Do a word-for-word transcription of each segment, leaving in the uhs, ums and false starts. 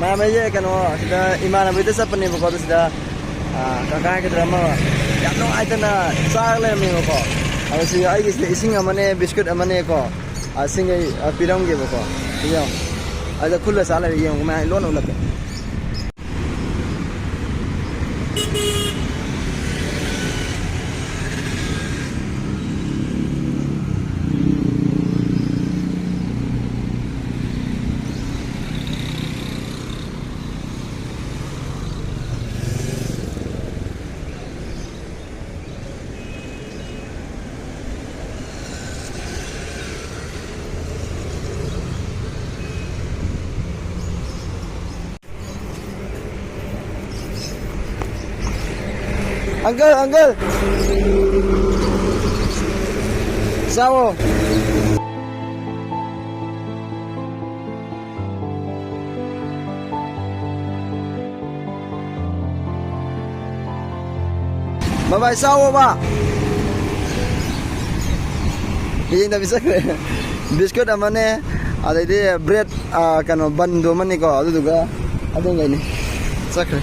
ꯃꯌꯥꯝ, ꯑꯩꯁꯦ ꯀꯩꯅꯣ, ꯁꯤꯗ ꯏꯃꯥꯟꯅꯕꯤꯗ ꯆꯠꯄꯅꯦꯕꯀꯣ, ꯑꯗꯨ ꯁꯤꯗ, ꯑꯥ, ꯀꯀꯥ ꯍꯥꯏꯒꯗ꯭ꯔꯥ ꯑꯃ ꯌꯥꯝ ꯅꯨꯡꯉꯥꯏꯇꯅ ꯆꯥꯔ ꯂꯩꯔꯝꯃꯦꯕꯀꯣ꯫ ꯑꯗꯣ ꯁꯤ ꯑꯩꯒꯤꯁꯤꯗ ꯏꯁꯤꯡ ꯑꯃꯅꯦ, ꯕꯤꯁꯀꯨꯠ ꯑꯃꯅꯦꯀꯣ, ꯑꯥ, ꯁꯤꯡꯈꯩ, ꯑꯥ, ꯄꯤꯔꯝꯒꯦꯕꯀꯣ꯫ ꯁꯤ ꯌꯦꯡꯉꯣ꯫ ꯑꯗ ꯈꯨꯜꯂ ꯆꯥ ꯂꯩꯔꯦ, ꯌꯦꯡꯉꯣ, ꯀꯃꯥꯏꯅ ꯂꯣꯟꯅ ꯎꯠꯂꯛꯀꯦ꯫ Uncle, uncle. ꯆꯥꯎꯋꯣ꯫ ꯕꯕꯥꯏ, ꯆꯥꯎꯋꯣꯕ꯫ ꯌꯦꯡꯗꯕꯤ ꯆꯠꯈ꯭ꯔꯦ꯫ ꯕꯤꯁꯀꯨꯠ ꯑꯃꯅꯦ, ꯑꯗꯩꯗꯤ ꯕ꯭ꯔꯦꯗ, ꯑꯥ, ꯀꯩꯅꯣ, ꯕꯟꯗꯣ ꯑꯃꯅꯤꯀꯣ, ꯑꯗꯨꯗꯨꯒ ꯑꯗꯨꯝ ꯂꯩꯅꯤ꯫ ꯆꯠꯈ꯭ꯔꯦ꯫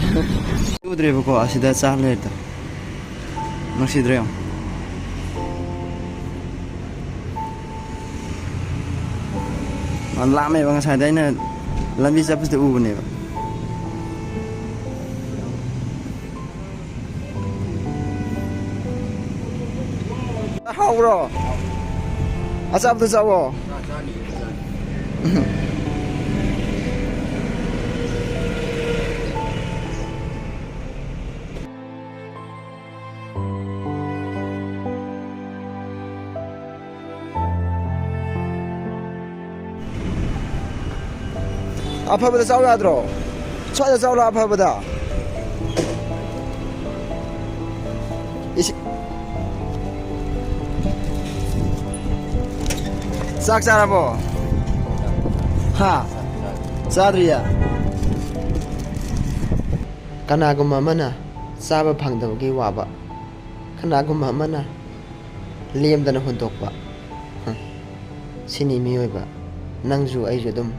ꯎꯗ꯭ꯔꯦꯕꯀꯣ, ꯑꯁꯤꯗ ꯆꯥ ꯂꯩꯔꯦꯗꯣ꯫ ꯅꯨꯡꯁꯤꯗ꯭ꯔꯣ ꯌꯦꯡꯉꯣ꯫ ꯃꯥ ꯂꯥꯝꯃꯦꯕ, ꯉꯁꯥꯏꯗ ꯑꯩꯅ ꯂꯝꯕꯤ ꯆꯠꯄꯁꯤꯗ ꯎꯕꯅꯦꯕ꯫ ꯍꯥꯎꯕ꯭ꯔꯣ? ꯑꯆꯥꯄꯣꯠꯇꯣ ꯆꯥꯎꯋꯣ꯫ ꯑꯐꯕꯗ ꯆꯥꯎ ꯌꯥꯗ꯭ꯔꯣ? ꯁ꯭ꯋꯥꯏꯗ ꯆꯥꯎ ꯂꯥꯎ, ꯑꯐꯕꯗ꯫ ꯏꯁꯤ-, ꯆꯥꯛ ꯆꯥꯔꯕꯣ? ꯍꯥ? ꯆꯥꯗ꯭ꯔꯤꯌꯦ? ꯀꯅꯥꯒꯨꯝꯕ ꯑꯃꯅ ꯆꯥꯕ ꯐꯪꯗꯕꯒꯤ ꯋꯥꯕ, ꯀꯅꯥꯒꯨꯝꯕ ꯑꯃꯅ ꯂꯦꯝꯗꯅ ꯍꯨꯟꯗꯣꯛꯄ꯫ ꯍꯝ꯫ ꯁꯤꯅꯤ ꯃꯤꯑꯣꯏꯕ꯫ ꯅꯪꯁꯨ ꯑꯩꯁꯨ ꯑꯗꯨꯝ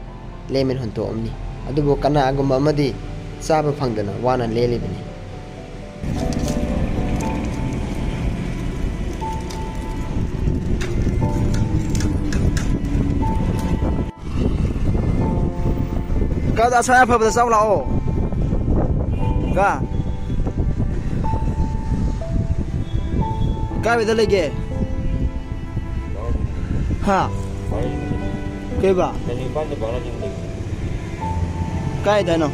ꯂꯦꯝꯃꯦꯟ ꯍꯨꯟꯗꯣꯛꯑꯝꯅꯤ꯫ ꯑꯗꯨꯕꯨ ꯀꯅꯥꯒꯨꯝꯕ ꯑꯃꯗꯤ ꯆꯥꯕ ꯐꯪꯗꯅ ꯋꯥꯅ ꯂꯦꯜꯂꯤꯕꯅꯤ꯫ ꯀꯥꯗ ꯑꯁꯥ ꯑꯐꯕꯗ ꯆꯥꯎ ꯂꯥꯛꯑꯣ꯫ ꯀꯥ꯫ ꯀꯥꯏꯋꯥꯏꯗ ꯂꯩꯒꯦ? ꯍꯥ? ꯀꯩꯕ? ꯀꯥꯏꯗꯅꯣ?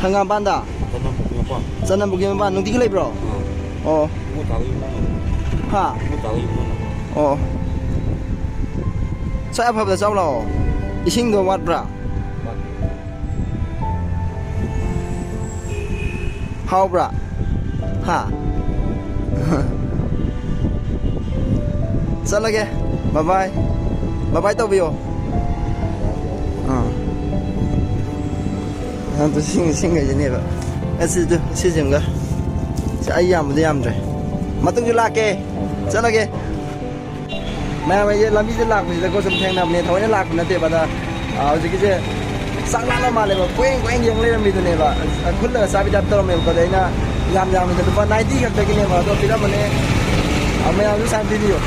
ꯊꯪꯒꯥꯝꯄꯥꯟꯗ? ꯆꯅꯝ ꯄꯨꯈ꯭ꯔꯤ ꯃꯄꯥꯟ꯫ ꯆꯅꯝ ꯄꯨꯈ꯭ꯔꯤ ꯃꯄꯥꯟ ꯅꯨꯡꯇꯤꯒꯤ ꯂꯩꯕ꯭ꯔꯣ? ꯑꯥ꯫ ꯑꯣ꯫ ꯏꯕꯨꯡꯉꯣ ꯊꯥꯕ ꯏꯕꯨꯡꯉꯣꯅ꯫ ꯍꯥ? ꯏꯕꯨꯡꯉꯣ ꯊꯥꯕ ꯏꯕꯨꯡꯉꯣꯅ꯫ ꯑꯣ꯫ ꯁ꯭ꯋꯥꯏ ꯑꯐꯕꯗ ꯆꯥꯎ ꯂꯥꯛꯑꯣ꯫ ꯏꯁꯤꯡꯗꯣ ꯋꯥꯠꯄ꯭ꯔꯥ? ꯋꯥꯠꯇꯦ꯫ ꯍꯥꯎꯕ꯭ꯔꯥ? ꯍꯥ? ꯆꯠꯂꯒꯦ꯫ ꯕꯥꯏ ꯕꯥꯏ꯫ ꯕꯥꯏ ꯕꯥꯏ ꯇꯧꯕꯤꯌꯣ꯫ ꯑꯥ꯫ ꯑꯗꯨ ꯁꯤꯡ-, ꯁꯤꯡꯈꯩꯁꯤꯅꯦꯕ꯫ ꯑꯁꯤꯗꯨ, ꯁꯤꯁꯤꯡꯒ꯫ ꯁꯤ ꯑꯩ ꯌꯥꯝꯕꯗꯤ ꯌꯥꯝꯗ꯭ꯔꯦ꯫ ꯃꯇꯨꯡꯁꯨ ꯂꯥꯛꯀꯦ꯫ ꯆꯠꯂꯒꯦ꯫ ꯃꯌꯥꯝ ꯑꯩꯁꯦ ꯂꯝꯕꯤꯗ ꯂꯥꯛꯄꯁꯤꯗꯀꯣ ꯁꯨꯝ ꯊꯦꯡꯅꯕꯅꯦ, ꯊꯑꯣꯏꯅ ꯂꯥꯛꯄ ꯅꯠꯇꯦꯕ꯫ ꯑꯗ, ꯑ, ꯍꯧꯖꯤꯛꯀꯤꯁꯦ ꯆꯥꯛ ꯂꯥꯝꯕ ꯃꯥꯜꯂꯦꯕ, ꯀꯣꯏꯌꯦꯡ ꯀꯣꯏꯌꯦꯡ ꯌꯦꯡ ꯂꯩꯔꯝꯃꯤꯗꯨꯅꯦꯕ꯫ ꯑ, ꯈꯨꯜꯂꯒ ꯆꯥꯕꯤ type ꯇꯧꯔꯝꯃꯦꯕꯀꯣ꯫ ꯑꯗ ꯑꯩꯅ ꯌꯥꯝ ꯌꯥꯝꯕꯗ ꯂꯨꯄꯥ ninety ꯈꯛꯇꯒꯤꯅꯦꯕ ꯑꯗꯣ ꯄꯤꯔꯝꯕꯅꯦ꯫ ꯑ, ꯃꯌꯥꯝꯁꯨ ꯁꯨꯃꯥꯏꯅ ꯄꯤꯕꯤꯌꯣ꯫